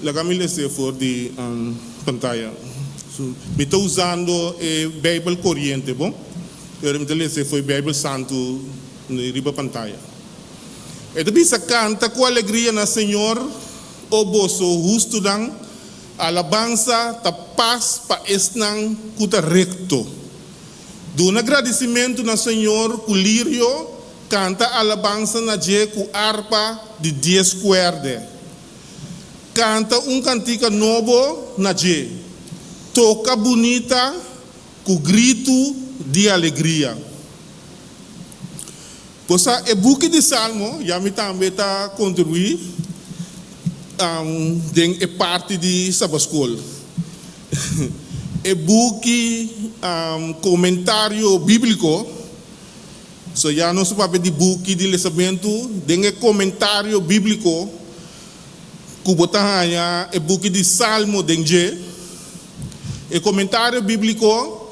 Laga mi les'é for di pantaya. Mi ta usando e Bijbel Coriente, bon? Pero mi ta les'é for e Bijbel Santu riba pantaya. E ta bisa, Canta cu alegria na Señor, o boso hustunan, alabansa ta pas pa esnan cu ta recto. Duna gradicimentu na Señor cu lirio, canta alabansa na dje cu arpa di dies cuerde. Kanta un kantika nobo na dje. Toka bunita ku gritu di alegria. Bo sa e buki di Salmo, ya mi tambe ta kontribuí den e parti di Sabaskol. E buki Komentario Bíbliko, so ya nos ta papia di buki di lesamentu, den e komentario bíbliko ku bo ta haña e buki di Salmo den dje. E komentario bíbliko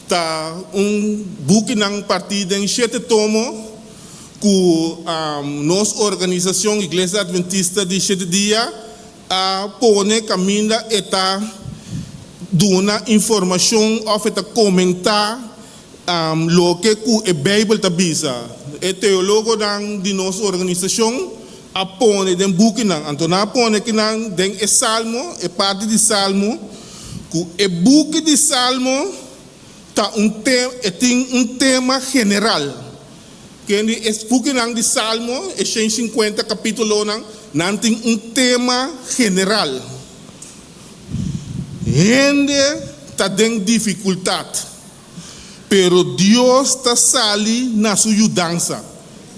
ta un bukinan partí den shete tomo ku nos organisashon Iglesia Adventista di Shete Dia a pone kaminda e ta duna informashon òf e ta komentá Loke ku e Beibel ta bisa, E teólogonan di nos organisashon a pone den bukinan, anto nan a pone kinan den e Salmo, e parti di Salmo, ku e buki di Salmo ta un te, e tin un tema general. Kende e bukinan di Salmo, e 150 kapítulonan, nan tin un tema general. Hende ta den difikultat, pero Dios ta sali na su yudansa.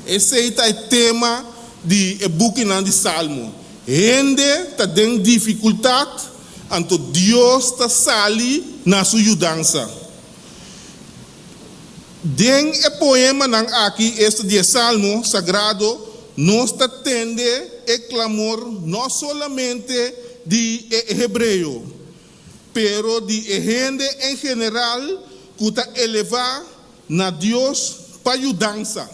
Esei ta e tema di e bukinan di Salmo. Hende ta den difikultat, anto Dios ta sali na su yudansa. Den e poemanan aki, esta di e Salmo sagrado, nos ta tende e clamor no solamente di e hebreo, pero di e hende en general cu ta eleva na Dios pa yudansa.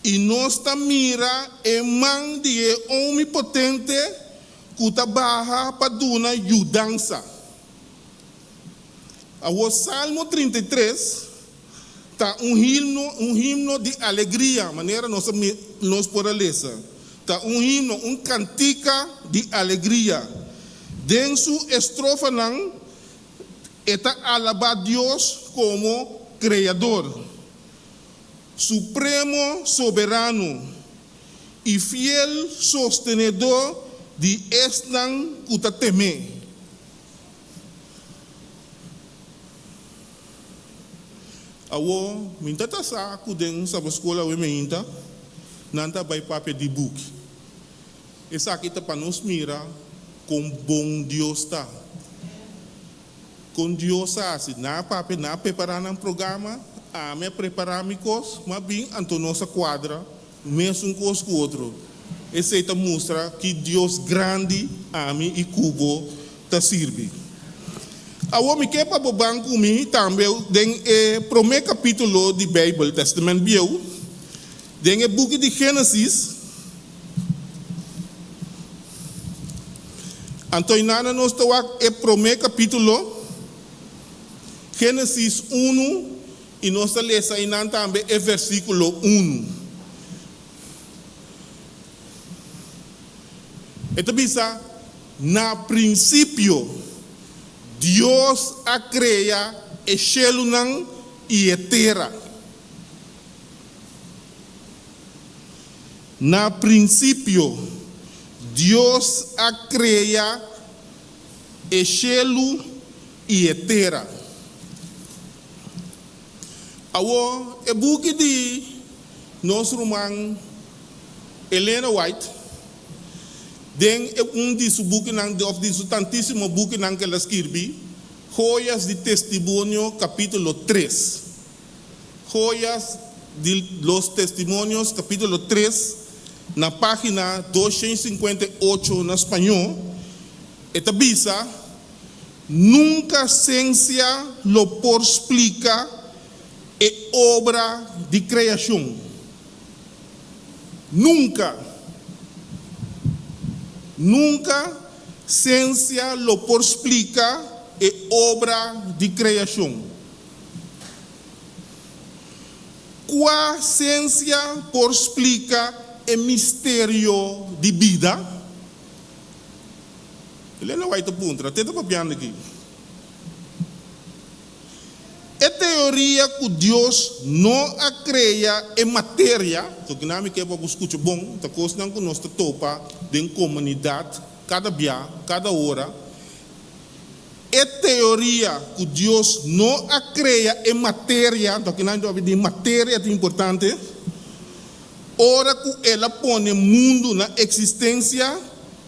I nos ta mira e man di e Omnipotente cu ta baha pa duna yudansa. Awor Salmo 33 ta un himno, un himno di alegria, manera nos a nos por a lesa. Ta un himno, un kantika di alegria. Den su estrofanan e ta alabá Dios komo Kreador, Supremo Soberano i fiel Sostenedó di esnan ku ta tem'é. Awor, mi ta ta sa ku den Sabaschool awe meinta nan ta bai papia di buki. Esaki ta pa nos mira kon bon Dios ta. Kon Dios a hasi. Nan a papia, nan a prepará nan programa, ami a prepará mi kos, m'a bin, anto nos a kuadra Mesun kos ku otro. Esei ta mustra ki Dios grandi ami i ku bo ta sirbi. Awor mi ke pa bo ban ku mi tambe den e promé kapítulo di Beibel, Tèstamènt Bieu, den e buki di Génesis. Anto inana nos ta wak e promé kapítulo, Génesis unu. I nos ta lesa einan tambe e versíkulo unu. E ta bisa, Na prinsipio Dios a krea e shelunan i e tera. Na prinsipio Dios a krea e shelu i e tera. Awor e buki di nos ruman Elena White, den e un di su bukinan òf di su tantísimo bukinan ku el a skirbi, Joyas di Testimonio kapítulo tres. Joyas di los Testimonios kapítulo tres na página 258 na spañó, e ta bisa, Nunka siensia lo por splika e obra di kreashon. Nunka! Nunka siensia lo por splika e obra di kreashon. Kua siensia por splika e misterio di bida? Elena White ta puntra, Te ta papiando aki. E teoria ku Dios no a krea e materia, so kina mi ke pa bo skucha bon, ta kosnan ku nos ta topa den komunidat kada bia, kada ora. E teoria ku Dios no a krea e materia, anto akinan mi ta papia di materia ta importante, ora ku el a pone mundu na eksistensia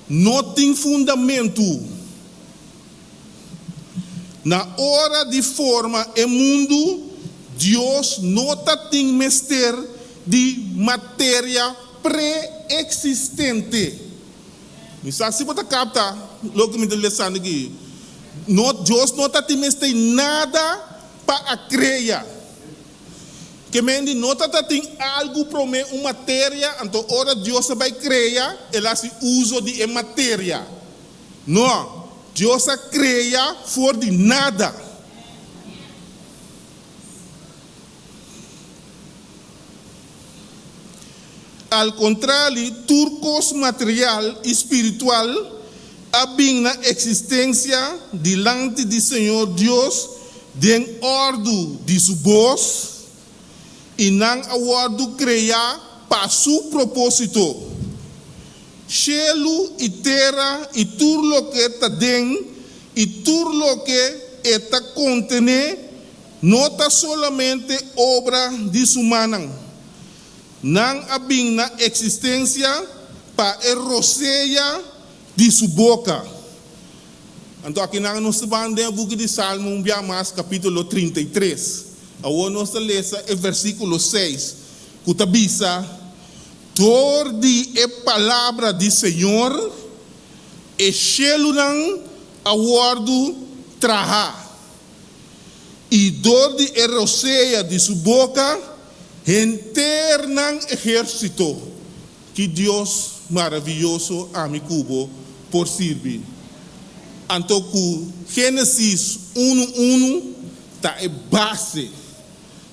no tin fundamentu. Na ora di forma e mundu, Dios no ta tin mester di materia pre-eksistente. Mi sa si bo ta kapta loke mi ta lesando aki. No, Dios no ta tin mester nada pa a krea. Ke men di no ta ta tin algu promé, un materia, anto ora Dios a bai krea, el a hasi uso di e materia. No, Dios a krea for di nada. Al kontrali, tur kos material i spiritual a bin na eksistensia dilanti di Señor Dios den òrdu di Su bos, i nan a wòrdu kreá pa Su propósito. Shelu i tera i tur loke ta den i tur loke e ta kontené no ta solamente obra di su mannan. Nan a bin na eksistensia pa e rosea di su boka. Anto akinan nos ta ban den e buki di Salmo un bia mas, kapítulo 33. Awor nos ta lesa e versíkulo seis ku ta bisa, Dor di e palabra di Señor e shelunan a wòrdu trahá, i dor di e rosea di su boka henter nan ehérsito. Ki Dios maravioso ami ku bo por sirbi! Anto ku Génesis unu unu ta e base.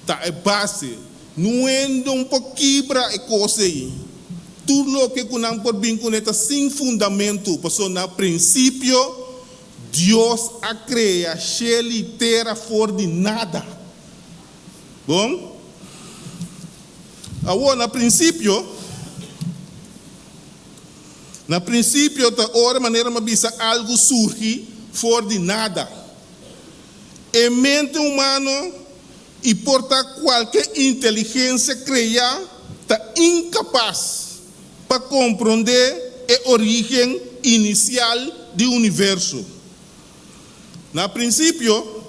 Ta e base. Nuendon por kibra e kos ei. Tur loke ku nan por bin kuné ta sin fundamentu, pasobra na prinsipio Dios a krea shel i tera for di nada. Bon? Awor, na prinsipio, na prinsipio ta ora manera mi a bisa algu surgi for di nada. E mente humano i por ta kualke inteligensia kreá ta inkapas pa komprondé e orígen inisial di universo. Na prinsipio,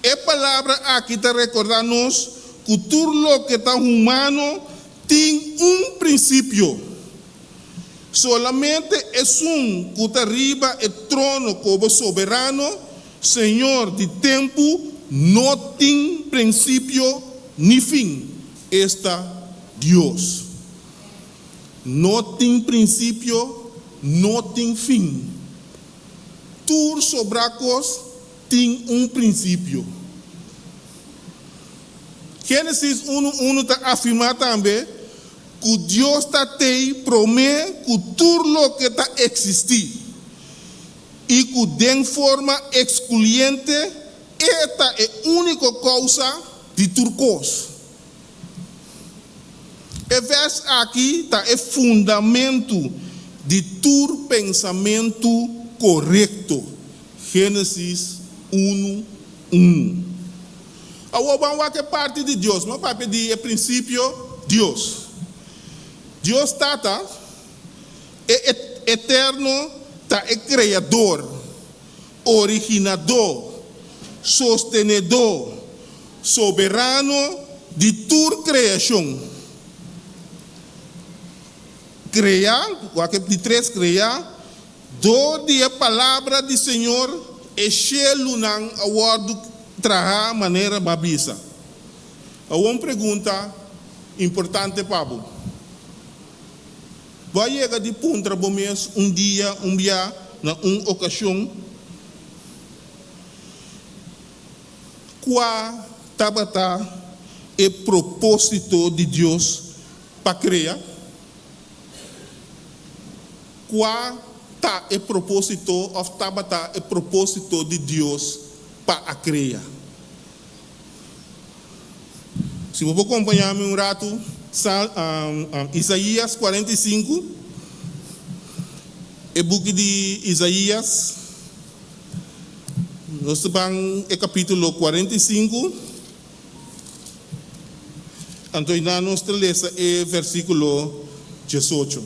e palabra aki ta rekordá nos ku tur loke ta humano tin un prinsipio. Solamente esun ku ta riba e trono komo soberano, Señor di tempu, no tin prinsipio ni fin, esta Dios. No tin prinsipio, no tin fin. Tur sobrá kos tin un prinsipio. Génesis unu unu ta afirmá tambe ku Dios ta tei promé ku tur loke ta eksistí i ku den forma ekskluyente E ta e úniko kousa di tur kos. E vèrs aki ta e fundamentu di tur pensamentu korekto. Génesis unu unu. Awor ban wak e parti di Dios. Mi a papia di e prinsipio Dios. Dios Tata, e Eterno, ta e Kreador, Originadó, Sostenedó, Soberano di tur kreashon. Kreá, wak e di tres, kreá, Dor di e palabra di Señor e shelunan a wòrdu trahá manera bo a bisa. Awor un pregunta importante pa bo. Bo a yega di puntra bo mes un dia, un bia, na un okashon, kua tabata e propósito di Dios pa krea? Kua ta e propósito òf tabata e propósito di Dios pa a krea? Si bo por kompañá mi un ratu, Isaías 45, e buki di Isaías, nos ta ban e kapítulo 45, anto einan nos ta lesa e versíkulo 18.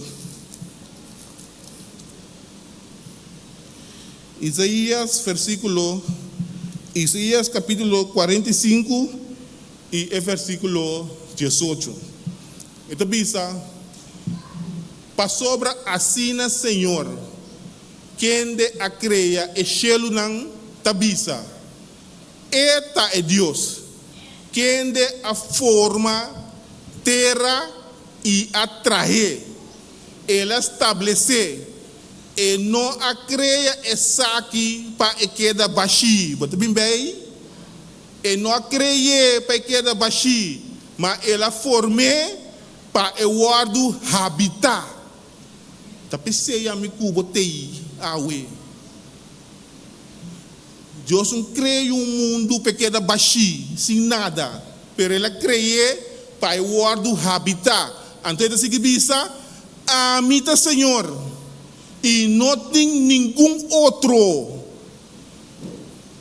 Isaías versíkulo Isaías kapítulo 45 i e versíkulo 18. E ta bisa, Pasobra asina Señor, kende a krea e shelunan, ta bisa, E ta e Dios, kende a forma tera i a trah'é. El a stablesé. E no a krea esaki pa e keda bashí. Bo ta bin bei? E no a kre'é pa e keda bashí, ma el a form'é pa e wòrdu habitá. Ta p'esei ami ku bo t'ei awe. Dios un krea un mundu pa e keda bashí, sin nada, pero el a kre'é pa e wòrdu habitá. Anto e ta sigui bisa, Ami ta Señor, i no tin ningun otro.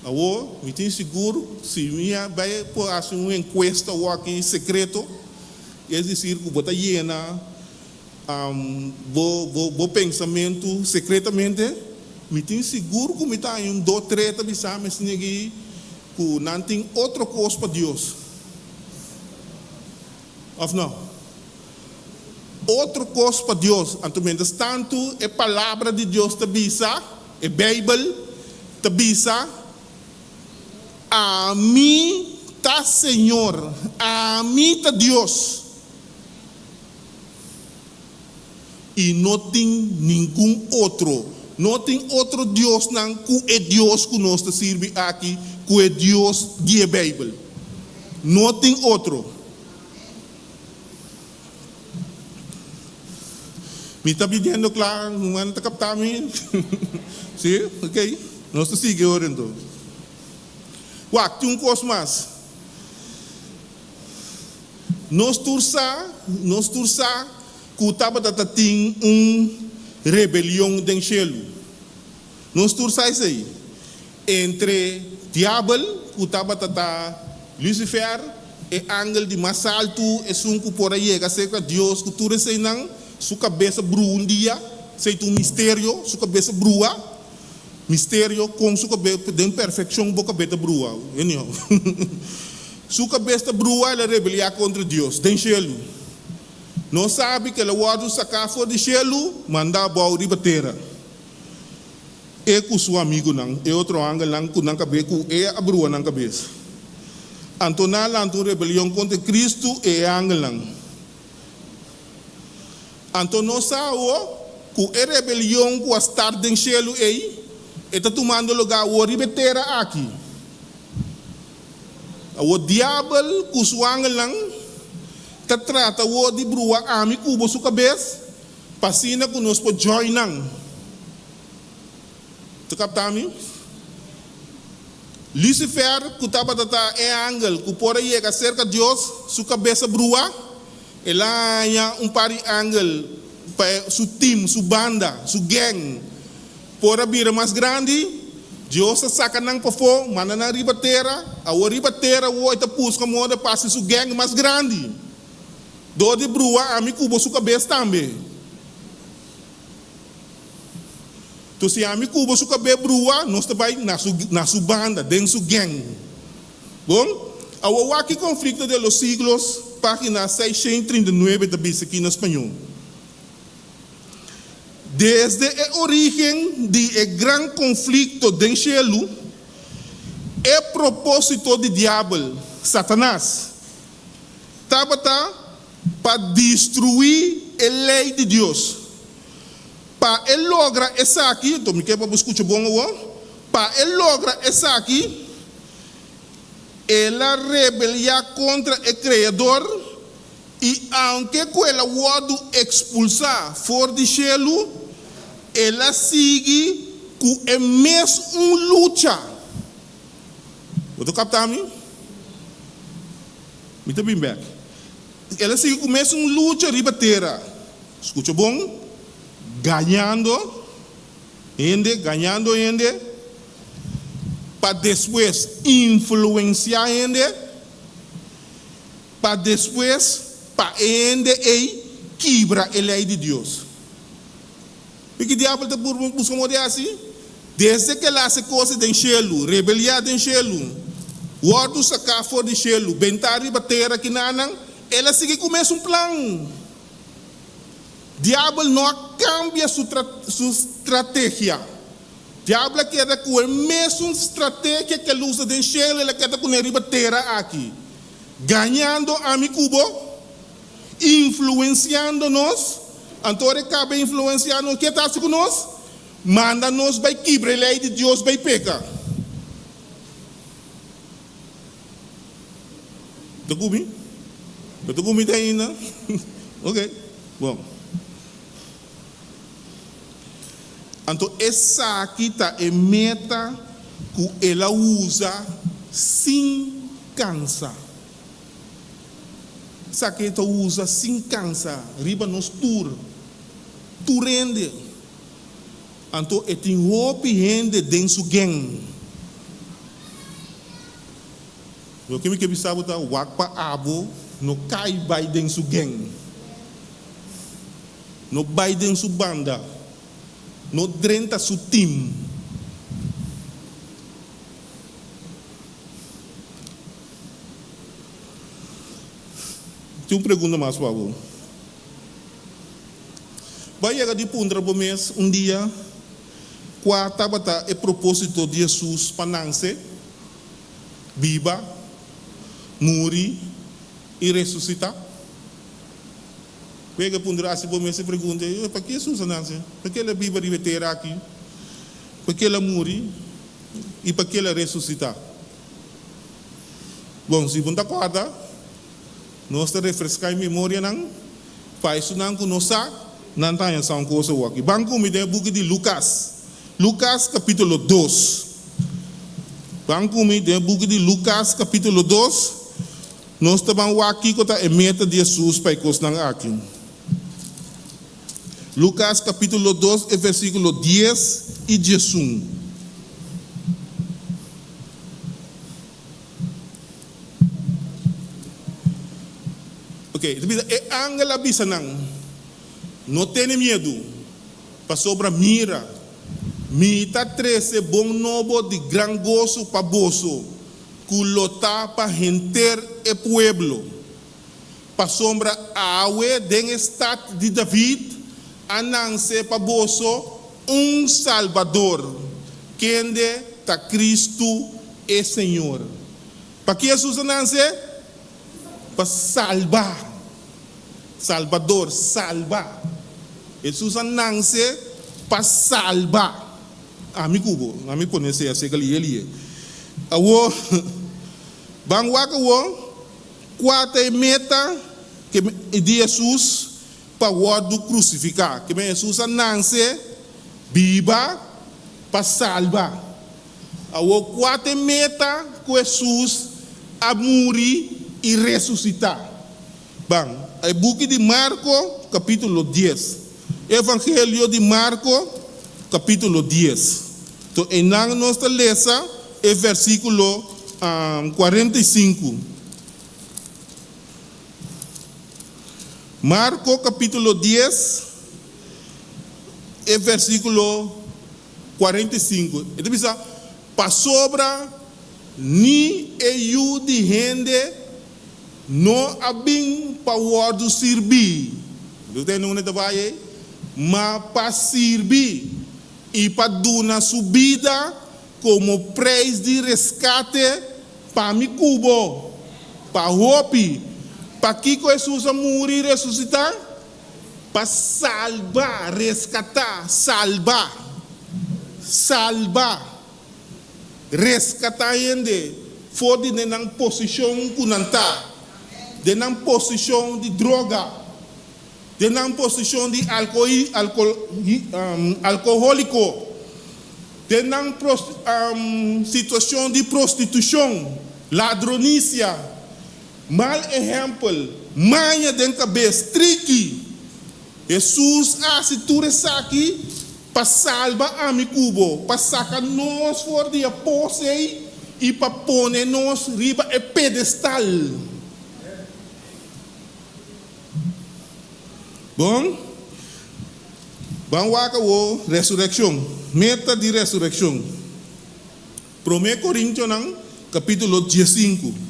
Awor, mi tin sigur, si mi a bai por hasi un enkuesta awor aki sekreto, es desir ku bo ta yena bo bo bo pensamentu sekretamente, mi tin sigur ku mi ta haña un do tre ta bisa mi asina aki ku nan tin otro kos pa Dios. Òf no? Otro kos pa Dios. Anto mientras tantu e Palabra di Dios ta bisa, e Beibel ta bisa, Ami ta Señor, ami ta Dios, i no tin ningun otro. No tin otro diosnan ku e Dios ku nos ta sirbi aki, ku e Dios di e Beibel. No tin otro. Mi ta pidiendo kla, nan ta kapta mi? Si? Ok. Nos ta sigui ora enton. Wak, tin un kos mas. Nos tur sa, nos tur sa ku tabata ta tin un rebelion den shelu. Nos tur sa esei. Entre Diabel, ku tabata ta Lucifer, e angel di mas altu, esun ku por a yega serka Dios ku tur eseinan, su kabes a brua un dia, esei ta un misterio, su kabes a brua, misterio kon su kabes, den perfekshon bo kabes ta brua, anyhow, su kabes ta brua, el a rebeliá kontra Dios den shelu. Nos sabi ku el a wòrdu saká for di shelu, mandá abou riba tera. E ku su amigunan, e otro angelnan ku nan kabes ku e a brua nan kabes. Anto nan a lanta un rebelion kontra Kristu i e angelnan. Anto nos sa awor ku e rebelion ku a start den shelu ei, e ta tumando lugá awor riba e tera aki. Awor Diabel ku su angelnan ta trata awor di brua ami ku bo su kabes Pa asina ku nos por join nan. Ta kapta mi? Lucifer, ku tabata ta e angel ku por a yega serka Dios, su kabes a brua. El a haña un par di angel pa su team, su banda, su gang por a bira mas grandi. Dios a saka nan pafó, manda nan riba tera. Awor riba tera awor e ta buska moda pa hasi su gang mas grandi. Dor di brua ami ku bo su kabes tambe. To si ami ku bo su kabe brua, nos ta bai na su na su banda, den su gang. Bon, awor wak ki Conflicto de los Siglos, pagina 639 ta bisa aki na spañó. Desde e origen di e gran konflikto den shelu, e propósito di Diabel, Satanas, Tabata pa destruí e lei di Dios. Pa e logra esaki, anto mi ke pa bo skucha bon awor, pa e logra esaki, el a rebeliá kontra e Kreador, i aunke ku el a wòrdu ekspulsá for di shelu, el a sigui ku e mes un lucha. Bo ta kapta mi? Mi ta bin bèk. El a sigui ku mes un lucha riba tera. Skucha bon, gañando hende, gañando hende, pa despues influensiá hende, pa despues pa e hende ei kibra e lei di Dios. I ki diabel ta buska moda di hasi? Desde ku el a hasi kos den shelu, rebeliá den shelu, wòrdu saká for di shelu, bentá riba tera kinanan, el a sigui ku mesun plan. Diabel no a kambia su su strategia. Diabel a keda ku e mesun strategia ku el usa den shelu, el a keda kuné riba tera aki, gañando ami ku bo, influensiando nos. Anto ora e kaba influensiá nos, ke ta hasi ku nos? Manda nos bai kibra e lei di Dios, bai peka. Ta ku mi? No ta ku mi te ainda? Ok, bon. Anto esaki ta e meta ku el a usa sin kansa. Esaki e ta usa sin kansa riba nos tur, tur hende. Anto e tin hopi hende den su gen. Loke mi ke bisa bo ta wak pa abo no kai bai den su gen. No bai den su banda. No drenta su team. Tin un pregunta mas pa bo. Bo a yega di puntra bo mes un dia kua tabata e propósito di Hesus pa nanse, biba, muri i resusitá? Bo yega puntra hasi bo mes e pregunta ei, Pakiko Hesus a nanse? Pakiko el a biba riba e tera aki? Pakiko el a muri i pakiko el a resusitá? Bon, si bo no ta kòrda, Nos ta refreská e memorianan pa esunnan ku no sa, nan ta haña sa un kos awor. Ban ku mi den e buki di Lukas, Lukas kapítulo dos. Ban ku mi den e buki di Lukas kapítulo dos, nos ta ban wak kiko ta e meta di Hesus pa e kosnan aki. Lukas kapítulo dos e versíkulo dies i diesun. Ok, e ta bisa, e angel a bisa nan, No tene miedu, pasobra mira, mi ta trese bon nobo di gran goso pa boso, ku lo ta pa henter e pueblo. Pasobra awe den e stat di David a nanse pa boso un Salbador, kende ta Kristu e Señor. Paki Hesus a nanse? Pa salba. Salbador, salba. Hesus a nanse pa salba. Ami ku bo, ami pone sea seka lihe lihe. Awor, ban wak awor kua ta e meta di Hesus pa wòrdu krusifiká. Kimen Hesus a nanse biba pa salba. Awor kua ta e meta ku Hesus a muri i resusitá? Ban e buki di Marko kapítulo dies. Evangelio di Marko kapítulo dies. To einan nos ta lesa e versíkulo 45. Marko kapítulo dies e versíkulo 45, e ta bisa, Pasobra ni e Yu di hende no a bin pa wòrdu sirbí, Bo ta tende unda e ta bai ei? Ma pa sirbi i pa duna su bida komo preis di reskate pa mi ku bo, pa hopi. Pakiko Hesus a muri i resusitá? Pa salba, reskatá, salba, salba, reskatá hende for di den nan posishon ku nan ta, den nan posishon di droga, den nan posishon di alkohóliko, den nan situashon di prostitushon, ladronisia. Mal ehèmpel, maña den kabes, triki. Hesus a hasi tur esaki pa salba ami ku bo, pa saka nos for di e pos ei i pa pone nos riba e pedestal. Bon, ban wak awor resurekshon, meta di resurekshon. Promé Korintionan kapítulo diesinku.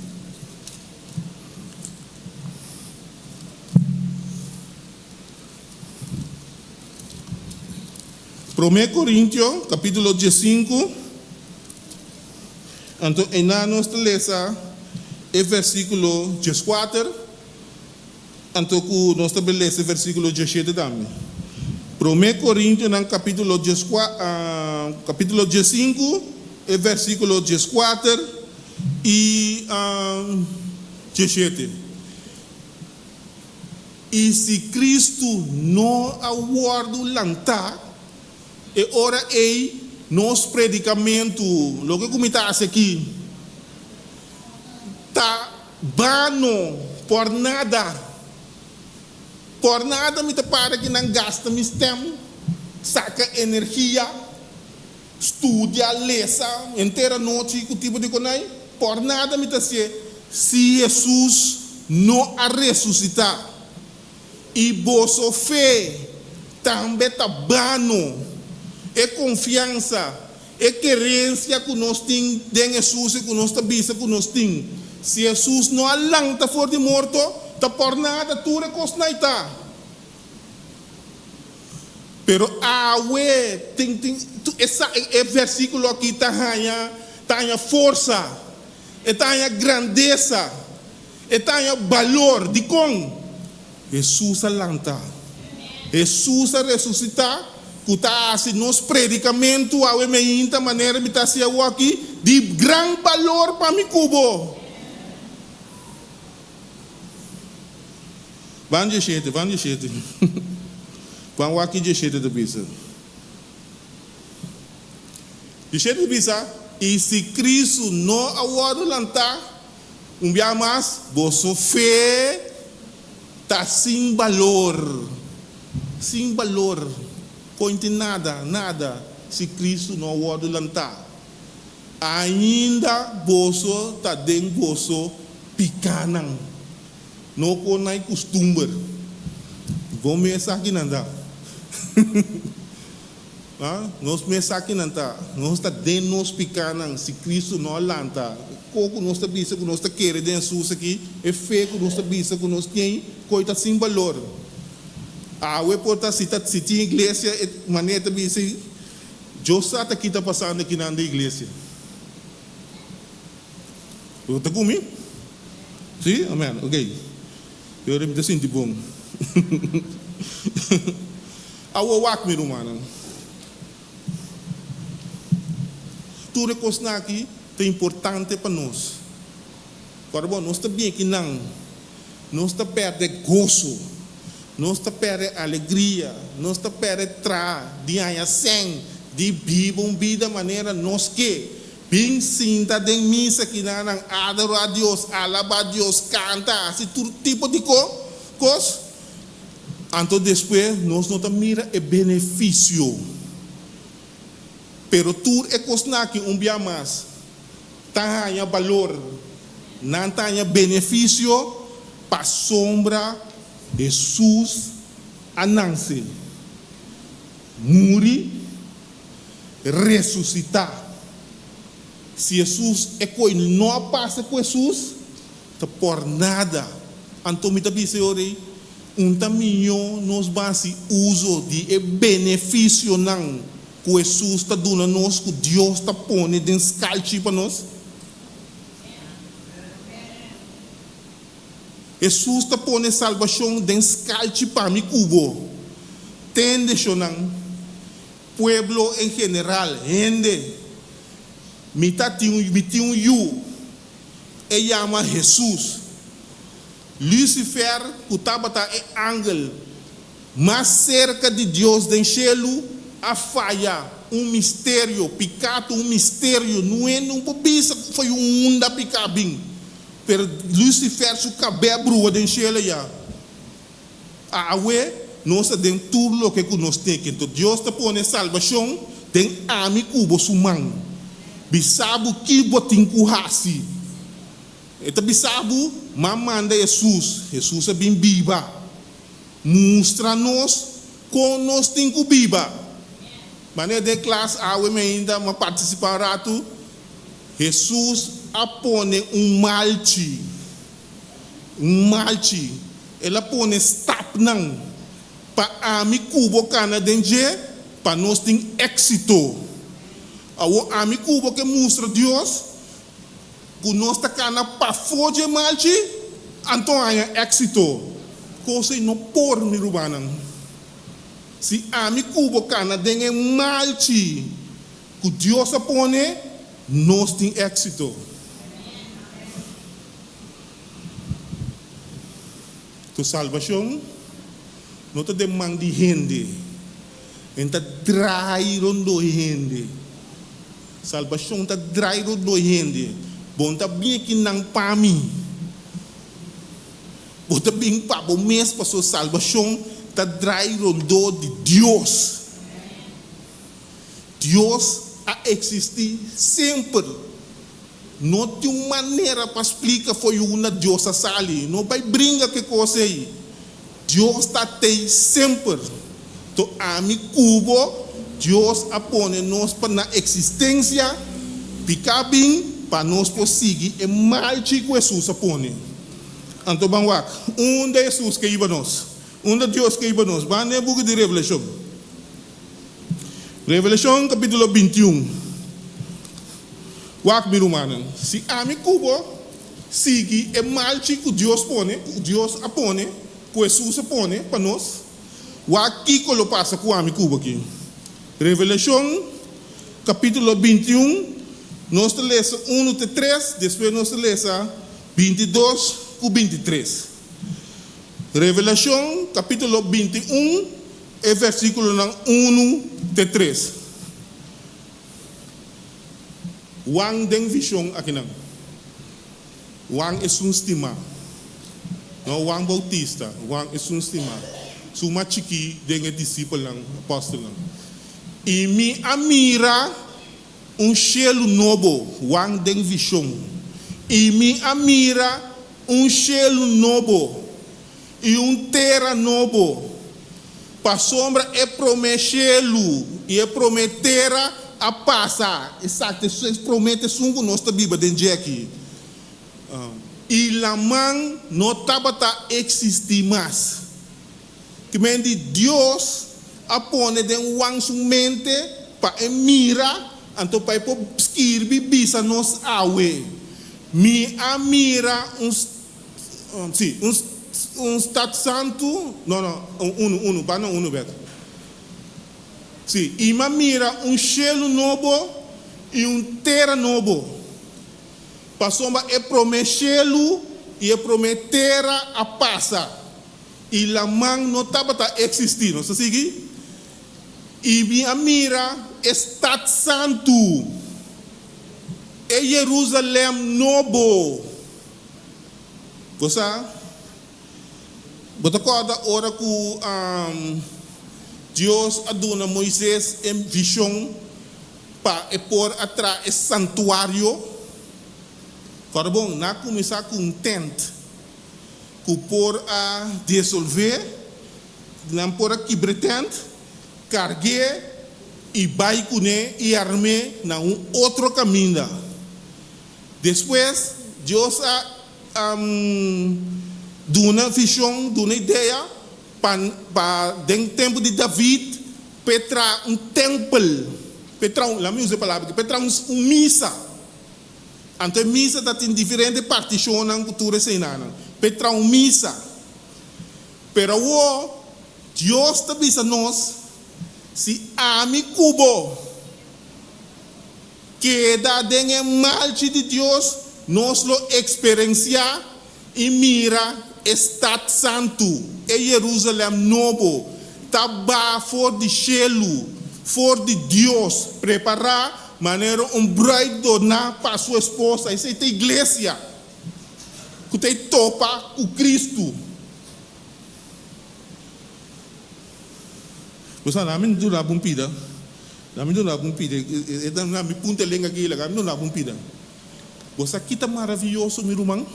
Promé Korintio kapítulo diesinku, anto einan nos ta lesa e versíkulo dieskuater. Anto ku nos ta belesa e versíkulo diesshete tambe. Promé Korintionan kapítulo dieskua kapítulo diesinku e versíkulo dieskuater i diesshete. I si Kristu no a wòrdu lantá, e ora ei nos predikamentu, loke ku mi ta hasi aki, ta Bano, por nada. Por nada mi ta para ki nan gasta mi stem, saka energia, studia, lesa henter anochi ku tipo di konai. Por nada mi ta hasié si Hesus no a resusitá. I boso fe tambe ta bano. E konfiansa E kerensia ku nos tin den Hesus i ku nos ta bisa ku nos tin, si Hesus no a lanta for di morto, ta por nada tur e kosnan ei ta. Pero awe tin tin esa e versíkulo aki ta haña ta haña forsa, e ta haña grandesa, e ta haña balor. Dikon? Hesus a lanta. Hesus a resusitá, ku ta hasi nos predikamentu awe meinta manera mi ta hasi awoki, di gran balor pa mi ku bo. Ban dieshete, ban dieshete. Ban wak ki dieshete ta bisa. Dieshete ta bisa, I si Kristu no a wòrdu lantá, Un bia mas, boso fe ta sin balor. Sin balor. Koin tin nada, nada, si Cristo no a wordo lantá. Ainda boso ta den boso pikánan. No por na e kustumber. Bo mes sa kinan ta. Nos mes sa kinan ta. Nos ta den nos pikánan si Kristu no a lanta. Ko ku nos ta bisa ku nos ta kere den Hesus aki, e fe ku nos ta bisa ku nos tin, koe ta sin balor. Awe por ta si ta si tin iglesia e manera ta bisa Dios sa ta ki ta pasando akinan den iglesia. Bo ta ku mi? Si? Amen. Ok. E ora mi ta sinti bon. Awor wak mi rumannan. Tur e kosnan aki ta importante pa nos. Ora bo nos ta bin akinan, nos ta pèrdè goso, nos ta pèrdè alegria, nos ta pèrdè tra di haña sèn, di biba un bida manera nos ke. Bin sinta den misa kinanan, adorá Dios, alabá Dios, kanta, hasi tur tipo di kos. Anto despues nos no ta mira e benefisio. Pero tur e kosnan aki un bia mas ta haña balor, nan ta haña benefisio pasobra Hesus a nanse, muri, resusitá. Si Hesus e koi no a pasa ku Hesus, Ta por nada. Anto mi ta bisa e ora ei, un ta mihó nos ban hasi uso di e benefisionan ku Hesus ta duna nos, ku Dios ta pone den skalchi pa nos. Hesus ta pone salbashon den skalchi pa mi ku bo. Tende shonnan, pueblo en general, hende, mi ta tin un, mi tin un yu, e yama Hesus. Lucifer, ku tabata e angel mas serka di Dios den shelu, a faya. Un misterio, piká ta un misterio, no hende no por bisa ku foi un unda piká bin, pero Lucifer su kabé a brua den shelu ya. Awe nos ta den tur loke ku nos teke, enton Dios ta pone salbashon den ami ku bo su man. Bisa bo ki bo tin ku hasi. E ta bisa bo, M'a manda Hesus. Hesus a bin biba. Mustra nos kon nos tin ku biba. Manera den klas awe mi ainda m'a partisipá un ratu, Hesus a pone un malchi. Un malchi. El a pone stapnan pa ami ku bo kana den dje pa nos tin éksito. Awor ami ku bo ke mustra Dios ku nos ta kana pafó dje malchi, anto haña éksito. Kos ei no por, mi rumannan. Si ami ku bo kana den e malchi ku Dios a pone, nos tin éksito. Tu salbashon no ta den man di hende, en ta drai rondó hende. Salbashon ta drai rondó hende. Bo no ta bin aki nan pa mi. Bo ta bin pa bo mes pasobra salbashon ta drai rondó di Dios. Dios a eksistí semper. No tin un manera pa splika fo'i unda Dios a sali. No bai bringa ku e kos ei. Dios ta tei semper. To ami ku bo, Dios a pone nos pa na eksistensia, piká bin pa nos por sigui e malchi ku Hesus a pone. Anto ban wak, unda Hesus ke hiba nos? Unda Dios ke hiba nos? Ban den e buki di Revelashon. Revelashon kapítulo 21. Wak, mi rumannan, si ami ku bo sigui e malchi ku Dios pone, ku Dios a pone, ku Hesus a pone pa nos, wak kiko lo pasa ku ami ku bo aki. Revelashon kapítulo 21, nos ta lesa unu te tres, despues nos ta lesa 22 ku 23. Revelashon kapítulo 21, e versíkulonan unu te tres. Juan den vision akinan. Juan esun stimá. No Juan Bautista, Juan esun stimá. Su mas chikí den e disipelnan, apòstelnan. I mi a mira un shelu nobo, Juan den vision. I mi a mira un shelu nobo i un tera nobo, pasobra e promé shelu i e promé tera a pasa. Esaki ta e promé ta esun ku nos ta biba den dje aki. I laman no tabata eksistí mas. Ki men di Dios a pone den Juan su mente pa e mira, anto pa e por skirbi bisa nos awe, Mi a mira un Sí, un un stad santu, no, no, unu, unu, ba na unu bek. Sí, i m'a mira un shelu nobo i un tera nobo, pasobra e promé shelu i e promé tera a pasa, i laman no tabata eksistí. Nos ta sigui? I mi a mira e stad santu, e Jerusalèm nobo. Bo sa, bo ta kòrda ora ku Dios a duna Moises e vishon pa e por a traha e santuario? Kòrda bon, nan a kuminsá ku un tènt ku por a desolvé, nan por a kibra e tènt, karg'é i bai kuné i arm'é na un otro kaminda. Despues, Dios a duna vision, duna idea pa pa den tempu di David p'e traha un tempel, p'e traha un, laat mi usa e palabra aki, p'e traha un misa. Anto e misa ta tin diferente particionnan cu tur eseinannan, p'e traha un misa. Pero awor. Dios ta bisa nos, Si ami ku bo keda den e malchi di Dios, nos lo eksperensiá i mira e stat santu, e Jerusalèm nobo, ta baha for di shelu, for di Dios, prepará manera un brùit doná pa su esposa. Esei ta iglesia ku ta e topa ku Kristu. Bo sa, na mi duna bo un pida, na mi duna bo un pida, e ta na mi punta e lenga aki, laga mi duna bo un pida. Bo sa ki ta maravioso, mi ruman?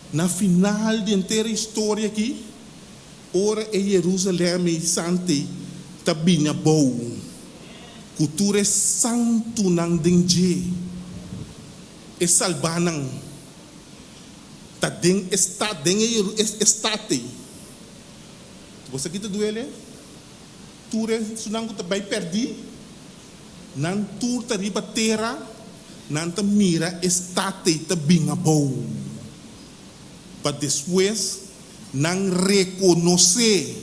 Na final di henter e historia aki, ora e Jerusalem ei sant'ei ta bini abou, ku tur e santunan den dje, e salbánan ta den e stat, den e stat ei. Bo sa ki ta duele? Tur esunnan ku ta bai pèrdí. Nan tur ta riba tera, nan ta mira e stat ei ta bin abou, pa despues nan rekonosé,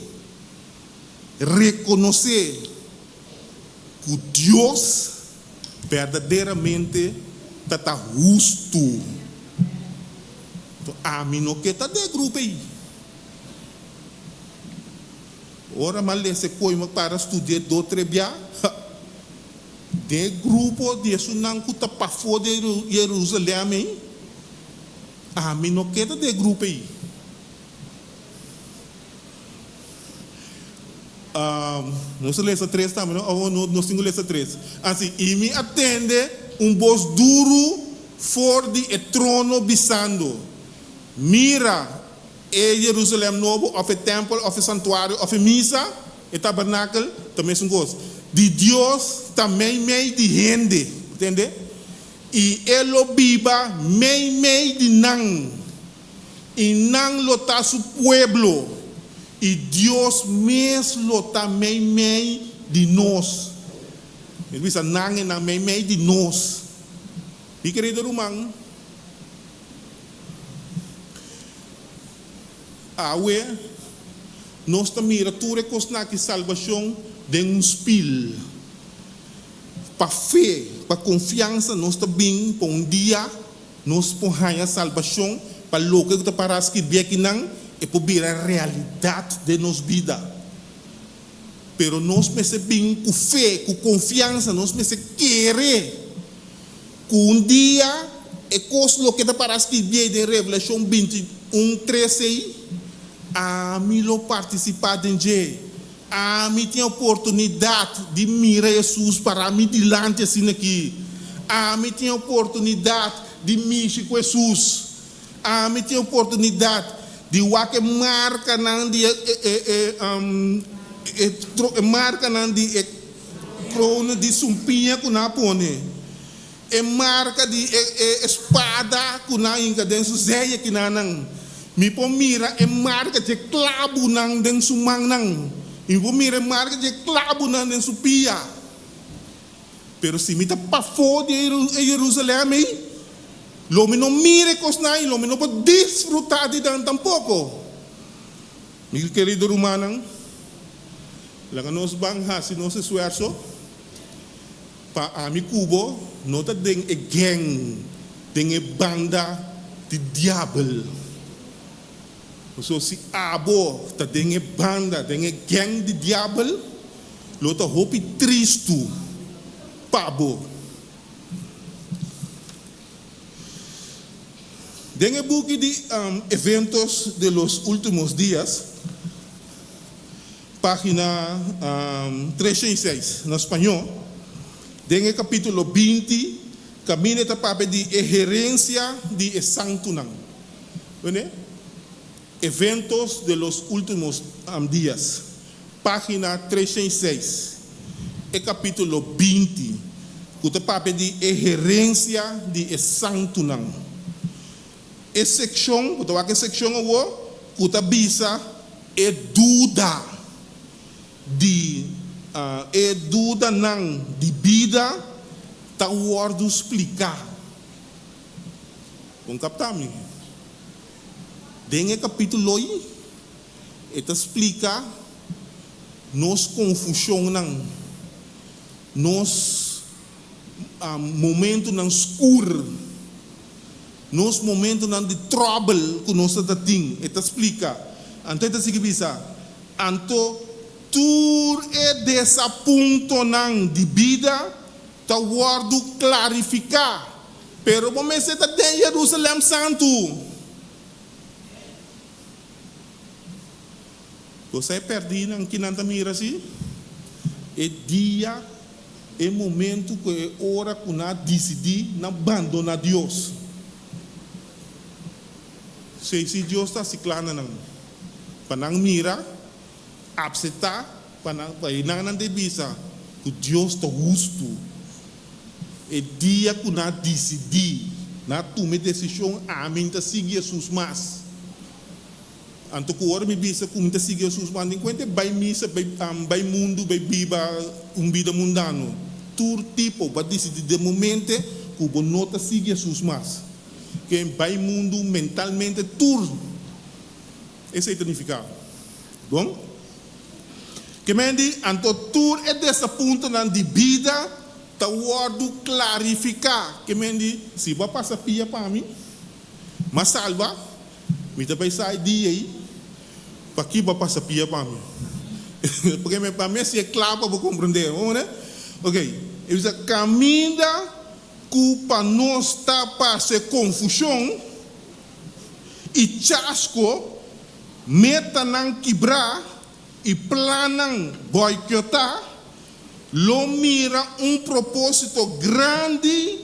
rekonosé ku Dios berdaderamente ta ta hustu. Ami no ke ta den e grupo ei. Ora m'a lesa e poema para studi'é do tre bia, ha! Den e grupo di esunnan ku ta pafó di Jerusalèm ei, ami no keda den e grupo ei. Nos a lesa tres tambe, no? Awor nos tin ku lesa tres. Asi, i mi a tende un bos duru for di e trono bisando, Mira! E Jerusalèm Nobo, òf e tèmpel, òf e santuario, òf e misa, e tabernakel, ta mesun kos. Di Dios ta meimei di hende, tende? I e lo biba meimei di nan, i nan lo ta su pueblo, i Dios mes lo ta meimei di nos. Mi ta bisa nan e nan meimei di nos. Mi kerido ruman. Awe nos ta mira tur e kosnan aki salbashon den un spil. Pa fe, pa konfiansa nos ta bin pa un dia nos por haña salbashon pa loke ku ta pará skirbi akinan e por bira realidat den nos bida. Pero nos mester bin ku fe, ku konfiansa, nos mester kere ku un dia e kos loke ta para skirbi ei den Revelashon 21, tres ei, ami lo partisipá den dje. Ami tin oportunidat di mira Hesus pará mi dilanti asina aki. Ami tin oportunidat di mishi ku Hesus. Ami tin oportunidat di wak e markanan di e e markanan di e krono di sumpiña ku nan a pone, e marka di e e spada ku nan a hinka den su zeya kinanan. Mi por mira e marka dje klabunan den su mannan. Mi por mira e marka dje klabunan den su pia. Pero si mi ta pafó di e Jerusalèm ei, lo mi no mira e kosnan i lo mi no por disfrutá di nan tampoko. Mi kerido rumannan, laga nos ban hasi nos esfuerso pa ami ku bo no ta den e gèng, den e banda di diabel. Pasobra si abo ta den e banda, den e gèng di diabel, lo ta hopi tristu pa bo. Den e buki di Eventos de los Últimos Días, página 306 na spañó, den e kapítulo 20, kaminda e ta papia di e herensia di e santunan. Wende? Eventos de los Últimos Días, página 306, e kapítulo 20, ku ta papia di e herensia di e santunan. E sekshon, bo ta wak e sekshon awor, ku ta bisa e duda di e dudanan di bida ta wòrdu spliká. Bon kapta mi. Den e kapítulo ei, E ta splika nos konfushonnan, nos momentunan skur, nos momentunan di tròbel ku nos ta tin. E ta splika. Anto e ta sigui bisa, Anto tur e desapuntonan di bida ta wòrdu klarifiká, pero bo mester ta den Jerusalèm Santu. Bo sa e pèrdínan ki nan ta mira si? E dia, e momentu ku e ora ku nan a disidí na bandoná Dios. Sei si Dios ta hasi kla na nan, pa nan mira, apseptá, pa nan, pa e nan nan ta bisa ku Dios ta hustu. E dia ku nan a disidí, nan a tuma e desishon, ami N ta sigui Hesus mas. Anto ku ora mi bisa ku mi ta sigui Hesus mas, den kuenta e bai misa, bai, bai mundu, bai biba un bida mundano. Tur tipo, bo a disidí den momente ku bo no ta sigui Hesus mas. Ken bai mundu mentalmente tur esei ta nifiká. Bon. Ke men di, anto tur e desapuntonan di bida ta wòrdu klarifiká. Ke men di, si bo a pasa pia pa mi, m'a salba, mi ta bai sa e dia ei, paki bo a pasa pia pa mi? Porque pa mi a siña kla pa bo komprendé. Bo mira? Oke, e bisa, kaminda ku pa nos ta parse konfushon i chasko, metanan kibrá i plannan bòikiotá, lo mira un propósito grandi,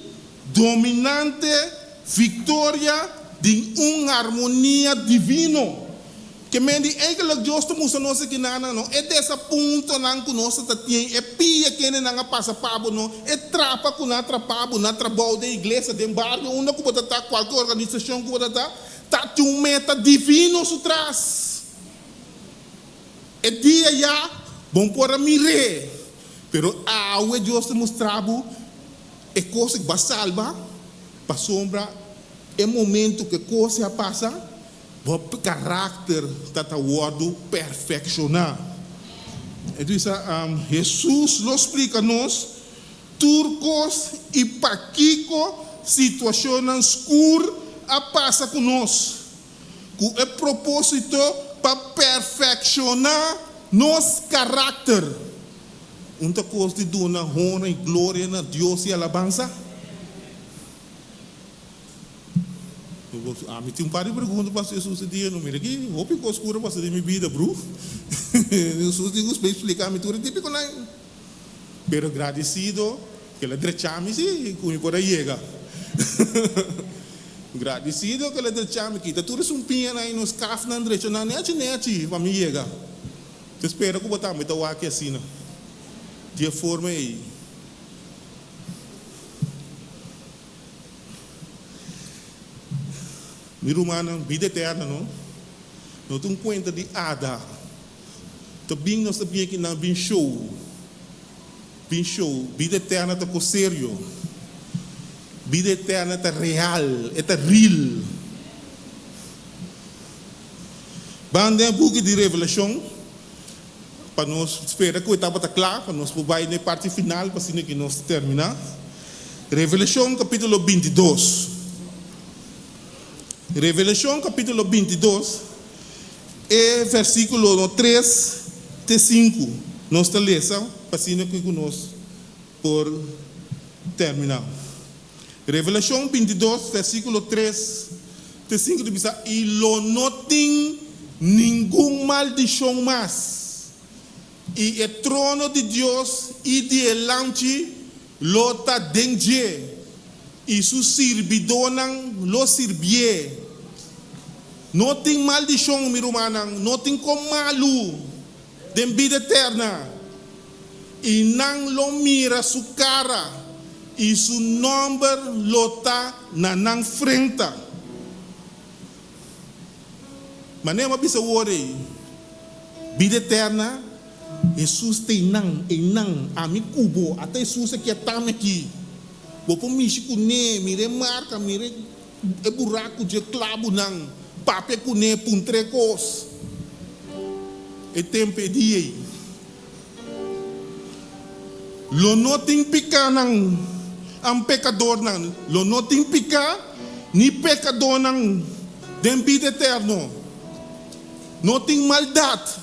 dominante, viktoria den un harmonia divino. Ke men di eigenlijk Dios ta mustra nos aki nan no e desapuntonan ku nos ta tin, e pia kendenan a pasa pa bo no, e trapa ku nan a trapa bo na trabou, den iglesia, den bario, unda ku bo ta ta, kualke organisashon ku bo ta ta, ta tin un meta divino su tras. E dia ya bo por a mir'é, pero awe Dios ta mustra bo e kos ku bo a salba pasobra e momento ku e kos a pasa, Bo karakter ta ta wòrdu perfekshoná. E bisa, Hesus lo splika nos tur kos i pakiko situashonnan skur a pasa ku nos, ku e propósito pa perfekshoná nos karakter. Un ta kos di duna honra i gloria na Dios i alabansa? Ami tin un par di pregunta pa Jesus e dia no mira ki hopi cos cura pasa den mi bida bru. Jesus tin cu splica mi tur e tipico nan. Pero gradicido cu el a drecha mi si cu mi por a yega. Gradicido cu el a drecha mi kita tur e sumpiñanan y nos kafnan drecha nan nechi nechi pa mi yega. Ta spera cu bo tambe ta wak asina di e forma ey. Mi rumannan, bida eterna no no ta un kuenta di ada. Ta bin nos ta bin aki nan bin show, bin show. Bida eterna ta kos serio. Bida eterna ta real, e ta real. Ban den e buki di Revelashon pa nos spera ku e tabata kla pa nos por bai na e parti final pa asina ki nos ta terminá. Revelashon kapítulo bintidos. Revelashon kapítulo bintidos e versíkulonan tres te sinku nos ta lesa pa asina ki ku nos por terminá. Revelashon bintidos versíkulo tres te sinku ta bisa, I lo no tin ningun maldishon mas, i e trono di Dios i di e Lamchi lo ta den dje, i su sirbidónan lo sirbié. No tin maldishon, mi rumannan, no tin kon malu den bida eterna, i nan lo mira su kara, i su nòmber lo ta na nan frenta. Manera mi a bisa wor ei, bida eterna, Hesus ta einan, einan, ami ku bo, ata Hesus a kia tami aki. Bo por mishi kuné, mira e marka, mira e buraku dje klabunan, papia kuné, puntr'é kos. E tempu e dia ei. Lo no tin pikánan, an pekadornan. Lo no tin piká ni pekadónan den bida eterno. No tin maldat.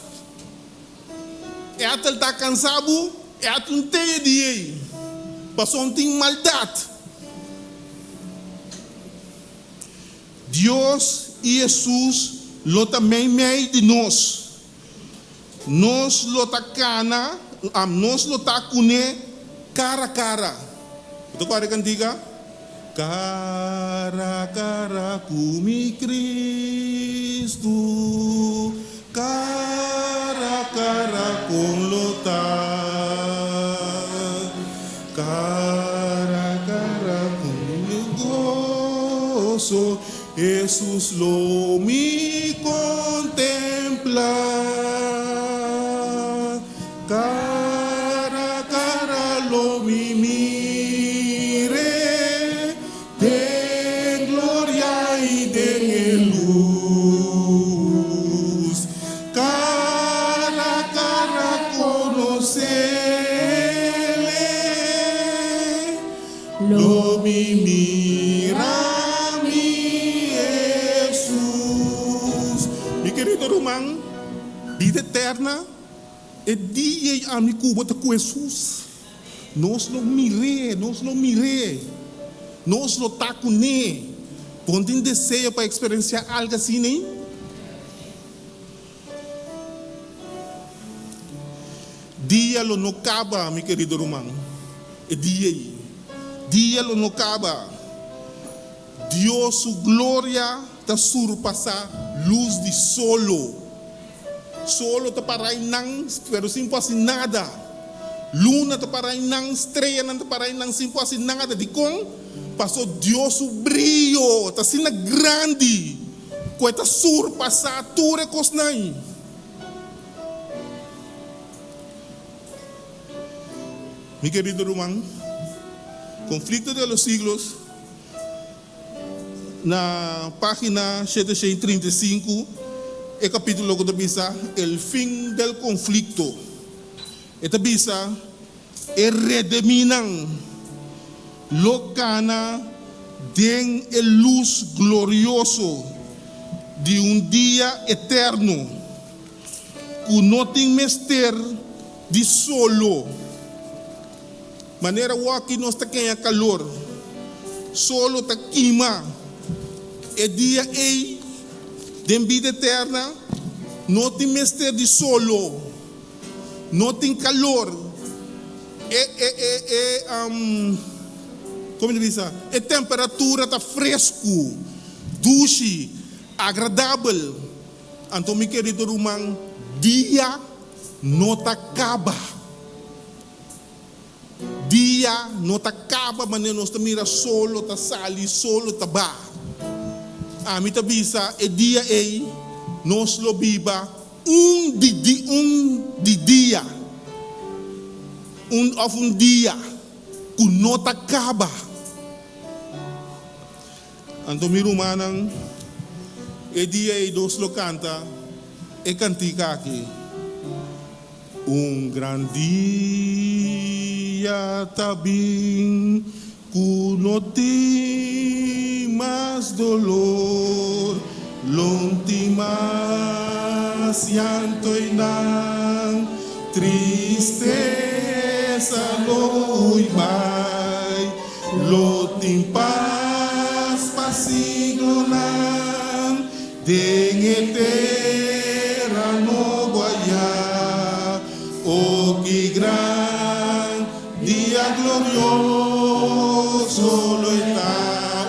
Etel ta kansá bo, etel un te e dia ei, pasobra no tin maldat. Dios i Hesus lo ta meimei di nos. Nos lo ta kana, nos lo ta kuné kara kara. Bo ta kòrda e kantika? Kara kara ku mi Kristu, kara kara kon lo ta. Kara kara ku mi goso, Hesus lo mi kontemplá. Kara kara lo mi mir'é den gloria i den e lus. Kara kara konos'é. Lo mi mira mi Hesus. Mi kerido ruman, bida eterna, e dia ei ami ku bo ta ku Hesus. Nos lo mir'é, nos lo mir'é. Nos lo ta kuné. Bo no tin deseo pa eksperensiá algu asina ei? Dia lo no kaba, mi kerido ruman. E dia ei. Dia lo no kaba. Dios su gloria ta surpasá lus di solo. Solo ta para einan, pero sin por hasi nada. Luna ta para einan, streanan ta para einan sin por hasi nada. Dikon? Pasobra Dios su brio ta asina grandi ku e ta surpasá tur e kosnan. Mi kerido ruman, Conflicto de los Siglos, na página 735, e kapítulo ku ta bisa El fin del conflicto, e ta bisa, E redemínan lo kana den e lus glorioso di un dia eterno ku no tin mester di solo. Manera wòki nos ta keña kalor, solo ta kima. E dia ei den bida eterna no tin mester di solo, no tin kalor. E e e e komo ta bisa? E temperatura ta fresku, dushi, agradabel. Anto mi kerido ruman, dia no ta kaba. Dia no ta kaba manera nos ta mira solo ta sali, solo ta ba. Ami ta bisa e dia ei nos lo biba un di di un di dia un of un dia ku no ta kaba. Anto mi rumannan, e dia ei nos lo kanta e kantika aki, Un gran dia ta bin ku no tin mas dolor, lo tin mas llanto i nan tristesa lo hui bai. Lo tin pas pa siglonan den e tera nobo ayá. O ki gran dia glorioso lo e ta!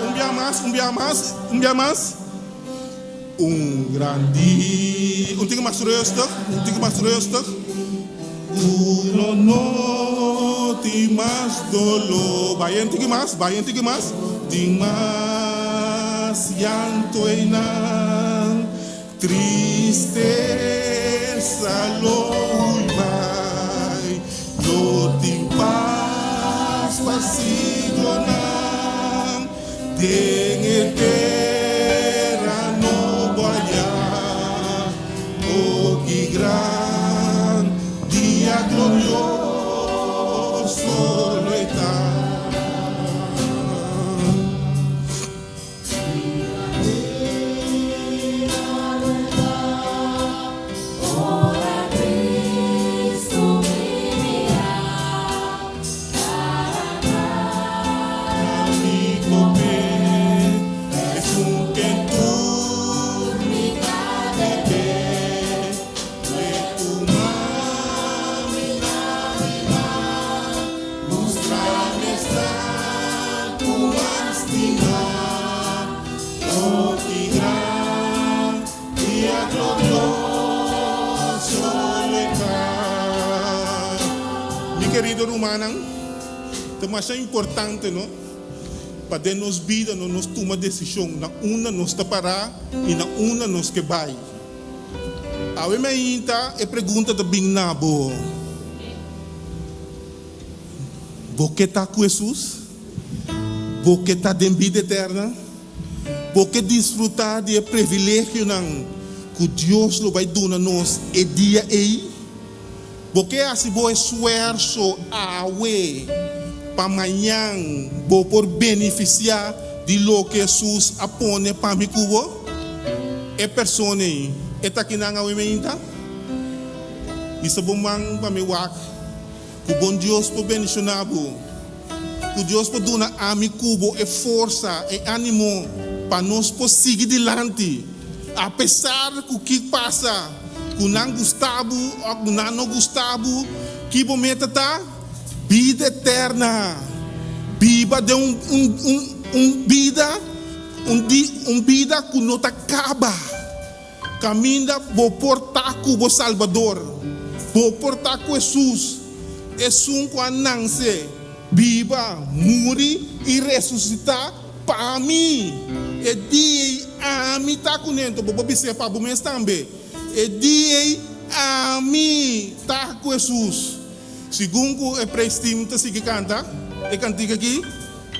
Un bia mas, un bia mas, un bia mas. Un gran dia. Un tiki mas rustig, un tiki mas rustig. Ku lo no tin mas doló. Bai un tiki mas, bai un tiki mas. Tin mas llanto einan. Tristesa lo hui bai. Lo tin pas pa siglonan. Den e tera nobo ayá, o ki gran. lo e ta. Mi kerido rumannan, ta masha importante no pa den nos bida no nos tuma desishon na unda nos ta pará i na unda nos ke bai. Awe mainta e pregunta ta bin na bo, Bo ke ta ku Hesus? Bo ke ta den bida eterna? Bo ke disfrutá di e privilegionan ku Dios lo bai duna nos e dia ei? Bo ke hasi bo esfuerso awe pa mañan bo por benefisiá di loke Hesus a pone pa mi ku bo? E persona ei, e ta kinan awe meinta? Bisa bo man pa mi wak ku bon Dios por bendishoná bo, ku Dios por duna ami ku bo e forsa, e ánimo pa nos por sigui dilanti apesar ku ki pasa. Ku nan gusta bo òf ku nan no gusta bo, ki bo meta ta? Bida eterna! Biba den un un un un bida un di un bida ku no ta kaba, kaminda bo por ta ku bo Salbador, bo por ta ku Hesus, esun ku a nanse, biba, muri i resusitá Pa mi, e dia ei ami ta ku nento, bo por bis'é pa bo mes tambe, e dia ei ami ta ku Hesus. Segun ku e praise team ta sigui kanta e kantika aki,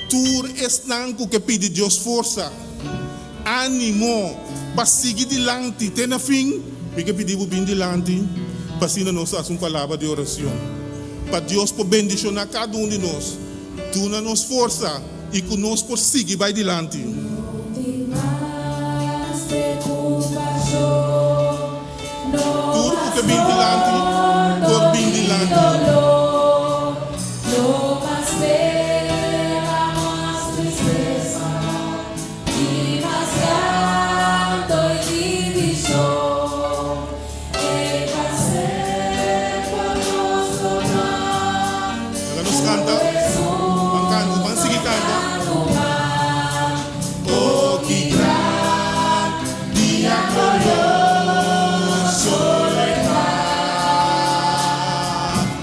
tur esnan ku ke pidi Dios forsa, ánimo pa sigui dilanti te na fin, mi ke pidi bo bin dilanti pa asina nos hasi un palabra di oracion pa Dios por bendiciona kada un di nos, duna nos forsa. I ku nos por sigui bai dilanti. Tur ku ke bin dilanti por bin dilanti. Laga nos kanta, ban kanta, ban sigui kanta. Oh, ki gran dia glorioso lo e ta.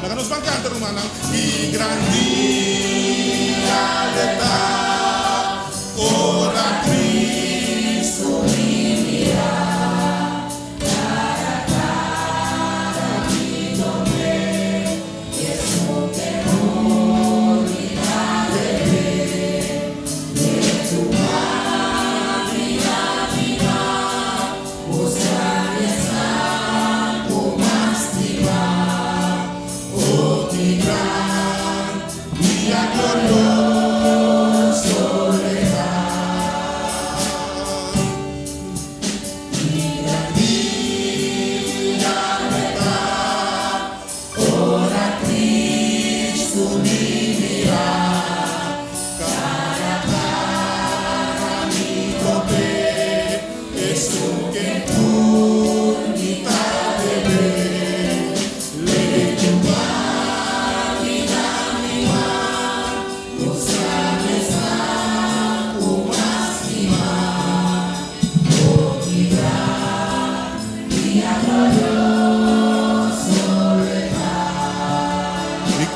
Laga nos ban kanta, rumannan. Ki gran dia lo e ta, ora Cristo bini.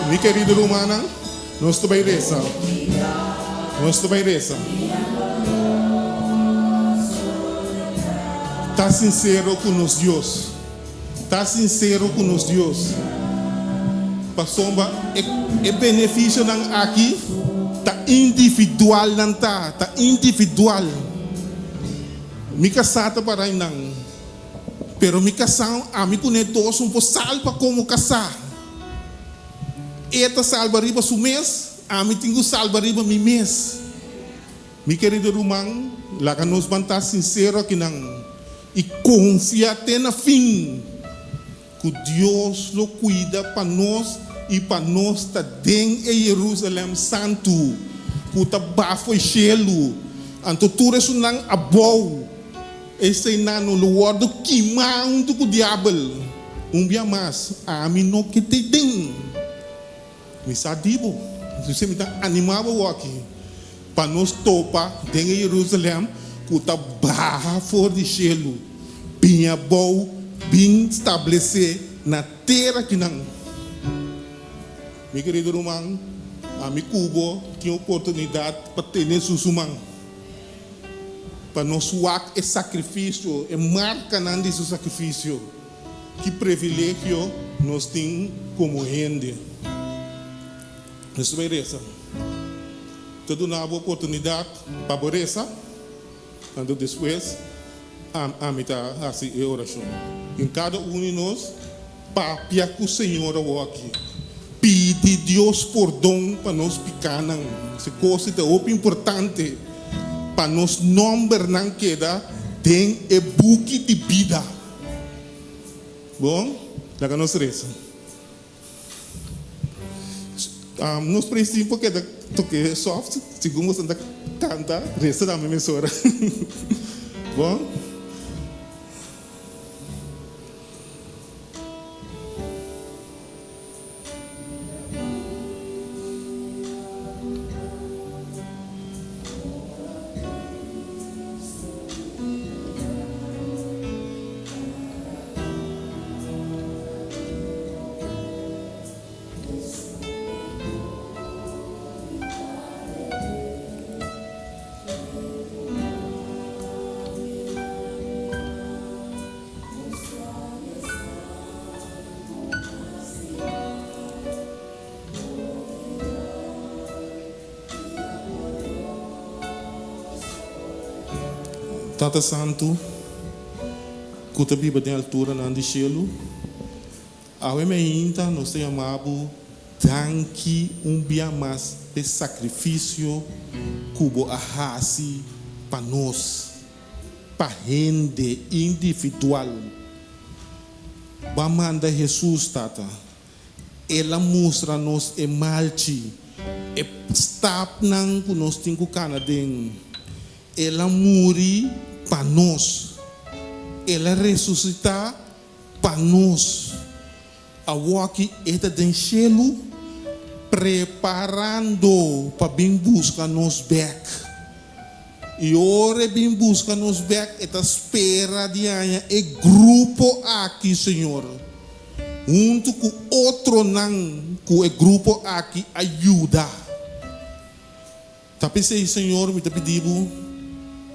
Mi kerido rumannan, nos ta bai resa. Nos ta bai resa. Ta sinsero ku nos Dios. Ta sinsero ku nos Dios. Pasobra e benefisionan aki ta individual nan ta, ta individual. Mi kasá ta para einan, pero mi kasá, ami ku ne dos un por salba komo kasá. E ta salba riba su mes, ami tin ku salba riba mi mes. Mi kerido ruman, laga nos ban ta sinsero akinan i konfia te na fin ku Dios lo kuida pa nos i pa nos ta den e Yerusalèm santu ku ta bafo e shelu. Anto tur esunnan abou, eseinan no lo wòrdu kimá huntu ku diabel. Un bia mas, ami no ke ta den. Mi sa di bo, entonces mi ta animá bo awor pa nos topa den e Jerusalèm ku ta baha for di shelu, bin abou, bin stablesé na tera akinan. Mi kerido ruman, ami ku bo tin oportunidat pa tene su su man, pa nos wak e sakrifisio, e markanan di su sakrifisio. Ki privilegio nos tin komo hende! Nos ta bai resa. Ta duna bo oportunidat pa bo resa, anto despues ami ta hasi e orashon. Den kada un di nos papia ku Señor awoki. Pidi Dios pordon pa nos pikanan. Esei kos ta hopi importante pa nos nòmbernan keda den e buki di bida. Bon, laga nos resa. Nos praise team por keda toke soft, segun boso ta kanta, resa tambe mesora. Bon. Tata Santu, ku ta biba den alturanan di shelu, awe meinta nos ta yama bo danki un bia mas p'e sakrifisio ku bo a hasi pa nos. Pa hende individual. Bo a manda Hesus, Tata. El a mustra nos e malchi, e stapnan ku nos tin ku kana den. El a muri pa nos. El a resusitá pa nos. Awoki e ta den shelu preparando pa bin buska nos bek. I ora e bin buska nos bek e ta spera di haña e grupo aki, Señor, huntu ku otronan ku e grupo aki a yuda. Ta p'esei, Señor, mi ta pidi Bo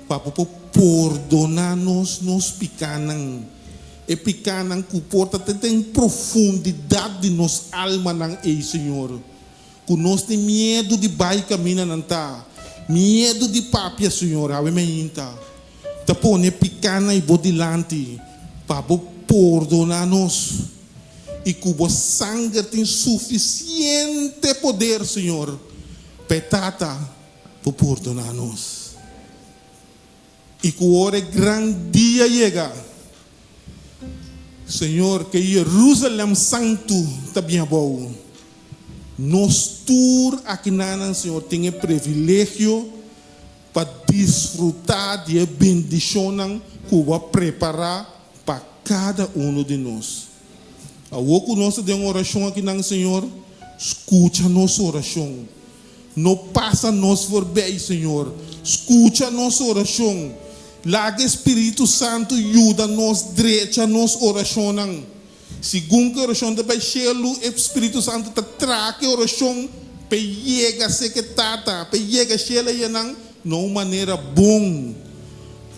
pa Bo por pordoná nos nos pikánan, e pikánan ku por ta te den profundidat di nos almanan ei, Señor, ku nos tin miedu di bai kaminda nan ta, miedu di papia, Señor, awe mainta ta pone pikánan ei Bo dilanti pa Bo pordoná nos i ku Bo sanger tin sufisiente poder, Señor, P'e Tata por pordoná nos. I ku ora e gran dia yega, Señor, ku e Jerusalèm santu ta bin abou, nos tur akinanan, Señor, tin e privilegio pa disfrutá di e bendishonnan ku Bo a prepará pa kada unu di nos. Awor ku nos ta den orashon akinan, Señor, skucha nos orashon. No pasa nos forbei, Señor. Skucha nos orashon. Laga e Spiritu Santu yuda nos drecha nos orashonnan. Segun ku e orashon ta bai shelu, e Spiritu Santu ta traha ku e orashon pa e yega seka e Tata, pa e yega shelu ayanan na un manera bon.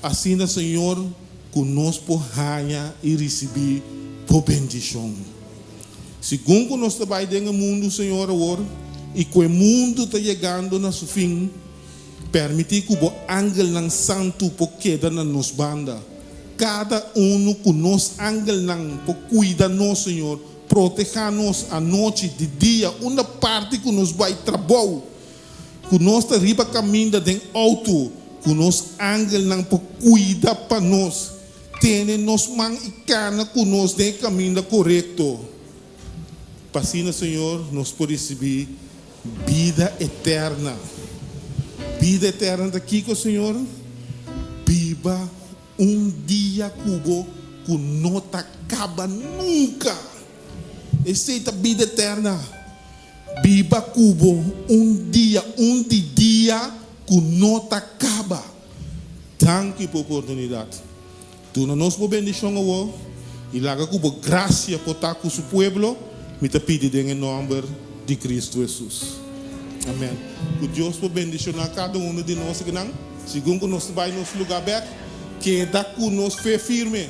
Asina, Señor. Ku nos por haña i risibí Bo bendishon. Segun ku nos ta bai den e mundu, Señor, awor, i ku e mundu ta yegando na su fin, permití ku Bo angelnan santu por keda na nos banda. Kada unu ku nos angelnan por kuida nos, Señor. Protehá nos anochi, di dia, unda parti ku nos bai trabou, ku nos ta riba kaminda den outo, ku nos angelnan por kuida pa nos, tene nos man i kana ku nos den e kaminda korekto. Pa asina, Señor, nos por risibí bida eterna. Bida eterna ta kiko, Señor? Biba un dia ku bo ku no ta kaba nunka. Esei ta bida eterna. Biba ku bo un dia, un di dia ku no ta kaba. Danki pa oportunidat. Duna nos bo bendishon awor i laga ku bo grasia por ta ku su pueblo, mi ta pidi den e nòmber di Kristu Hesus. Amèn. Ku Dios por bendishoná kada unu di nos akinan, segun ku nos ta bai nos lugá bèk, keda ku nos fe firme,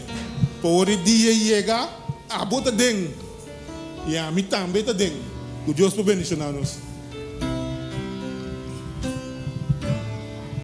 pa ora e dia yega, abo ta den i ami tambe ta den. Ku Dios por bendishoná nos.